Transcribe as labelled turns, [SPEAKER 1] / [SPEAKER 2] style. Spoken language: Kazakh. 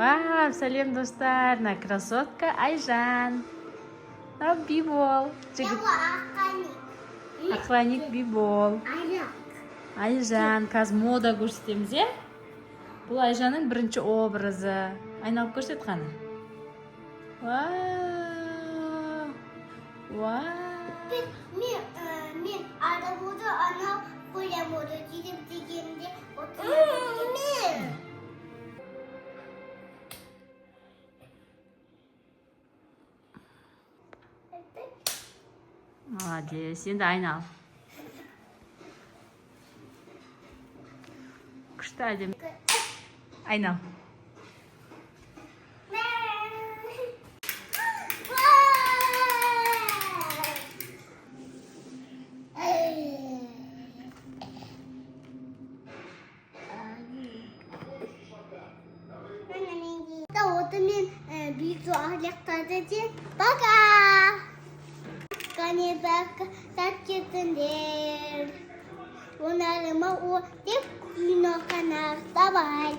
[SPEAKER 1] Вау, сәлем, достар! Мына красотка Айжан. Мынау Бибол. Жігіт. Охранник Бибол. Айжан, қазір мода көрсетеміз, иә? Бұл Айжанның бірінші образы. Айналып көрсет қане. Вау! Вау!
[SPEAKER 2] Мен арабуды анау қоямуды дедім дегенде отырамын.
[SPEAKER 1] Молодец. Енді айнал. Күшті, әдемі. Айнал.
[SPEAKER 2] Мен видео аяқтады де, пока! Кәне, бәк кетіңдер. Онарыма о деп кино қанақ, давай.